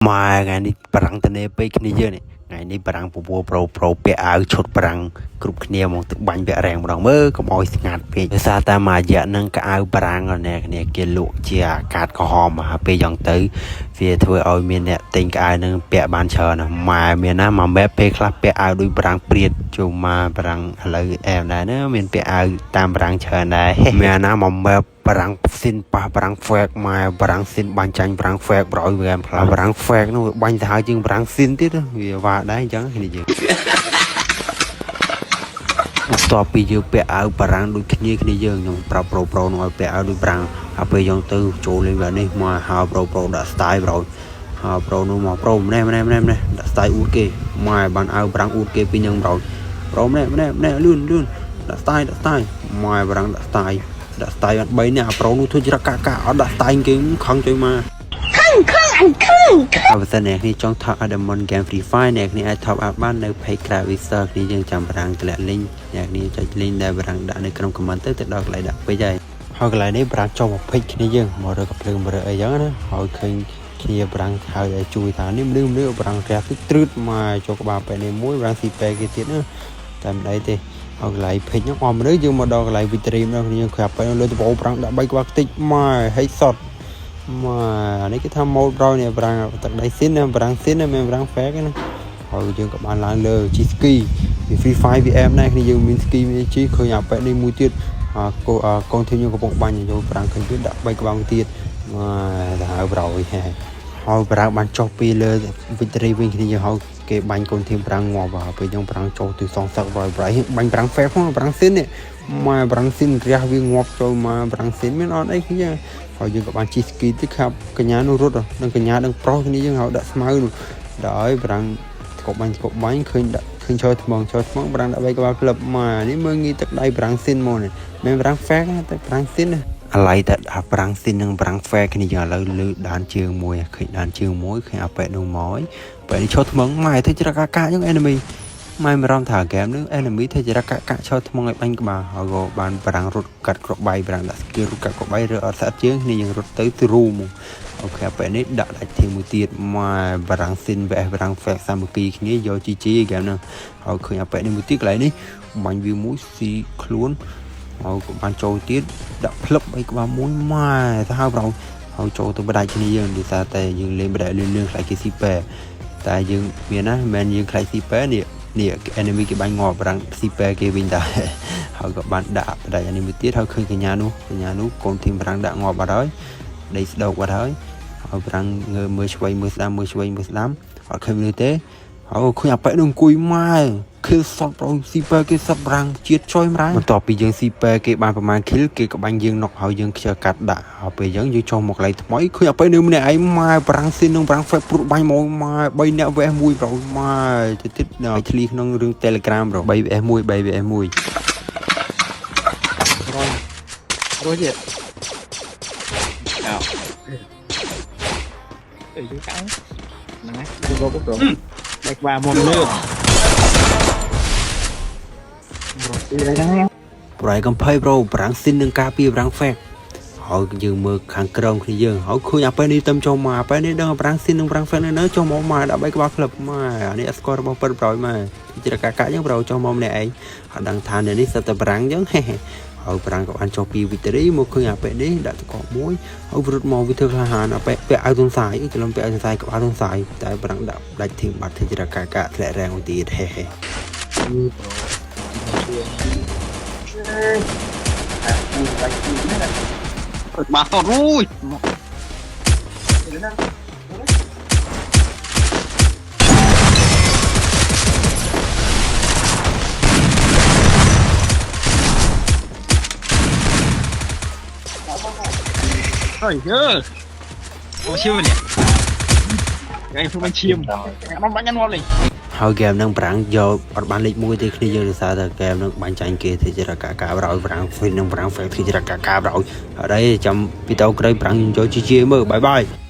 ម៉ែថ្ងៃនេះបារាំងតនេពេកគ្នាយើងនេះថ្ងៃនេះបារាំងពពប្រូប្រូពាក់អាវឈុតបារាំងគ្រប់គ្នាហ្មងទឹកបាញ់ពាក់រាំងម្ដងមើលកុំអោយស្ងាត់ពេកដោយសារតែមួយរយៈហ្នឹងកៅអៅបារាំងអ្នកគ្នាគេលក់ជាអាកាតក្រហមហើយពេលយ៉ាងទៅវាធ្វើឲ្យមានអ្នកទិញកៅអៅហ្នឹងពាក់បានច្រើនណាស់ម៉ែមានណាមួយម៉ែពេលខ្លះពាក់អាវដូចបារាំងព្រាតចូលមកបារាំងឥឡូវអែមដែរណាមានពាក់អាវតាមបារាំងច្រើនដែរមានណាមួយម៉ែបារាំងស៊ីនប៉ះបារាំងហ្វេកម៉ែបារាំងស៊ីនបាញ់ចាញ់បារាំងហ្វេកប្រយវាផ្លាបារាំងហ្វេកនោះវាបាញ់ទៅហើយជាងបារាំងស៊ីនទៀតវាវ៉ាដែរអញ្ចឹងគ្នាយើង បន្ទាប់ពីយើងពាក់អាវបារាំងដូចគ្នាគ្នាយើងខ្ញុំប្រាប់ប្រូប្រូនោះឲ្យពាក់អាវដូចបារាំងហើយពេលយើងទៅចូលលេងវគ្គនេះមកហើយប្រូប្រូដាក់ style ប្រូហើយប្រូនោះមកប្រូម្នេះម្នេះម្នេះម្នេះដាក់ style អ៊ូតគេមកបានអាវបារាំងអ៊ូតគេពីនឹងប្រូប្រូម្នេះម្នេះម្នេះលឿនលឿនដាក់ style ដាក់ style មកបារាំងដាក់ style ដាក់ style អត់3នេះអាប្រូនោះធ្វើច្រកកាកាអត់ដាក់ style គេខឹងជួយមក ហើយបើសិនអ្នកគ្នាចង់ top up Diamond Game Free Fire អ្នកគ្នាអាច top up បាននៅ page Gravisa គ្នាយើងចាំបារាំងតម្លាក់ link អ្នកគ្នាចុច link ដែលបារាំងដាក់នៅក្នុង comment ទៅទៅដល់កន្លែងដាក់ពេជ្រហើយហើយកន្លែងនេះបារាំងចុះមក page គ្នាយើងមករកកំភ្លើងមករកអីចឹងណាហើយឃើញគ្នាបារាំងហើយឲ្យជួយថានេះមនុស្សមនុស្សបារាំងរះទៅត្រើតមកចូលក្បាលបែនេះមួយបារាំងស៊ីពេគេទៀតណាតែមិនអីទេហើយកន្លែង page ហ្នឹងអស់មនុស្សយើងមកដល់កន្លែង victory ម្ដងគ្នាយើងក្រាបទៅលើដបបារាំងដាក់3ក្បាលខ្ទេចមកហិសត មកអានេះគេថាម៉ូតប្រយនេះប្រាំងទឹកដីស៊ីនណាប្រាំងស៊ីនណាមិនប្រាំង fake ណាហើយយើងក៏បានឡើងលើជី ski ពី Free Fire VM ដែរគ្នាយើងមាន ski មានជីឃើញអាប៉ែនេះមួយទៀតអាកូកូនធីមយើងកំពុងបាញ់យកប្រាំងឃើញទៀតដាក់3ក្បាលមួយទៀតមកទៅហើយប្រយហើយប្រាំងបានចុះពីលើ victory វិញគ្នាយើងហើយគេបាញ់កូនធីមប្រាំងងាប់ហើយពេលយើងប្រាំងចុះទៅសងសឹកប្រយប្រយបាញ់ប្រាំង fake ផងប្រាំងស៊ីននេះមកប្រាំងស៊ីនរះវាងាប់ចូលមកប្រាំងស៊ីនមានអត់អីគ្នា ហើយយើងក៏បានជិះស្គីទៀតខាប់កញ្ញានោះរត់នឹងកញ្ញានឹងប្រុសគ្នាយើងហៅដាក់ស្មៅនោះដល់ហើយប្រាំងស្គប់បាញ់ស្គប់បាញ់ឃើញដាក់ឃើញឈរថ្មងឈរថ្មងប្រាំងដាក់បីក្បាលផ្លឹបមកនេះមើលងាយទឹកដៃប្រាំងស៊ីនមកនេះមិនប្រាំងហ្វេកតែប្រាំងស៊ីនណាអាឡ័យតែប្រាំងស៊ីននិងប្រាំងហ្វេកគ្នាយើងឥឡូវលើដានជើងមួយឃើញដានជើងមួយឃើញអាប៉ែនោះមកហើយប៉ែនេះឈរថ្មងម៉ែធ្វើច្រកកាកាយើង enemy ម៉ែមិនរំថាហ្គេមនឹង enemy ធ្វើចរិតកាក់កាក់ឈរថ្មងឲ្យបាញ់ក្បាលហើយក៏បានបារាំងរត់កាត់ក្របៃបារាំងដាក់ skill រត់កាត់ក្របៃឬអត់ស្អាតជាងគ្នាយើងរត់ទៅទ្រូមកអូខេពេលនេះដាក់ដាច់ធីមួយទៀតម៉ែបារាំងស៊ីន vs បារាំង fake សាមគ្គីគ្នាយក GG ហ្គេមហ្នឹងហើយឃើញអាពេលនេះមួយទៀតកន្លែងនេះបាញ់វាមួយស៊ីខ្លួនហើយក៏បានចូលទៀតដាក់ផ្លឹបអីក្បាលមួយម៉ែទៅហើយប្រងហើយចូលទៅបដាច់គ្នាយើងដោយសារតែយើងលេងបដាច់លឿនលឿនខ្លាចគេស៊ីប៉ែតែយើងមានណាមិនមែនយើងខ្លាចស៊ីប៉ែនេះនេះ enemy គេបាញ់ងាប់រាំងស៊ីប៉ែគេវិញដែរហើយក៏បានដាក់បដាច់អានេះមួយទៀតហើយឃើញកញ្ញានោះកញ្ញានោះកូនធីមប្រាំងដាក់ងាប់បាត់ហើយដីស្ដោកបាត់ហើយហើយប្រាំងងើមើលឆ្វេងមើលស្ដាំមើលឆ្វេងមើលស្ដាំអត់ឃើញមនុស្សទេហើយឃើញអាប៉ែនោះអង្គុយម៉ែ kill សតប្រូស៊ីប៉ែគេសតប្រាំងជាតិចុយម្រាយបន្ទាប់ពីយើងស៊ីប៉ែគេបានប្រហែល kill គេក៏បាញ់យើងណុកហើយយើងខ្ជិលកាត់ដាក់ហើយពេលយើងយើងចុះមកកន្លែងថ្មីឃើញអាប៉ែនៅម្នាក់ឯងម៉ែប្រាំងស៊ីននឹងប្រាំងហ្វេព្រុតបាញ់មកម៉ែ3នាក់ vs 1ប្រូម៉ែទៅទៀតដល់ធ្លីក្នុងរឿង Telegram ប្រូ3 vs 1 3 vs 1 Rồi, rồi gì? Nào. Ừ, chú cáo. Nè, cô cô cô. Đây qua một lượt. Rồi, đi đây đó. ប្រយកំភៃប្រូប្រាំងស៊ីននឹងការពារប្រាំងហ្វេកហើយយើងមើលខាងក្រោមគ្នាយើងហើយឃើញអាប៉ែនេះទៅចូលមកអាប៉ែនេះដឹងប្រាំងស៊ីននិងប្រាំងហ្វេកនៅចូលមកមកដាក់បីក្បាលផ្លឹបមកអានេះអត់ស្គាល់របស់ពិតប្រយមកច្រកកាកាយើងប្រយចូលមកម្នាក់ឯងអត់ដឹងថានៅនេះសិតតែប្រាំងចឹងហេហើយប្រាំងក៏បានចុះពី victory មកឃើញអាប៉ែនេះដាក់តកមួយហើយរត់មកវាធ្វើក្លាហានអាប៉ែពាក់អាវទុនសាយច្រឡំពាក់អាវទុនសាយក្បាលទុនសាយតែប្រាំងដាក់ដាច់ធីមបាត់ធ្វើច្រកកាកាធ្លាក់រាំងមួយទៀតហេហេ Ừ, bro. Bà tọt ui. Ôi giời. Ôi siêu nè. Cái phương bánh chim. Nó bánh ăn ngon này. ហើយហ្គេមហ្នឹងប្រាំងយកអត់បានលេខ1ទេគ្នាយើងដោយសារតែហ្គេមហ្នឹងបាញ់ចាញ់គេធ្វើជារកាកាប្រយប្រាំងហ្វីននិងប្រាំងហ្វេធ្វើជារកាកាប្រយអត់អីចាំពីតោក្រោយប្រាំងយកជីជាមើលបាយបាយ។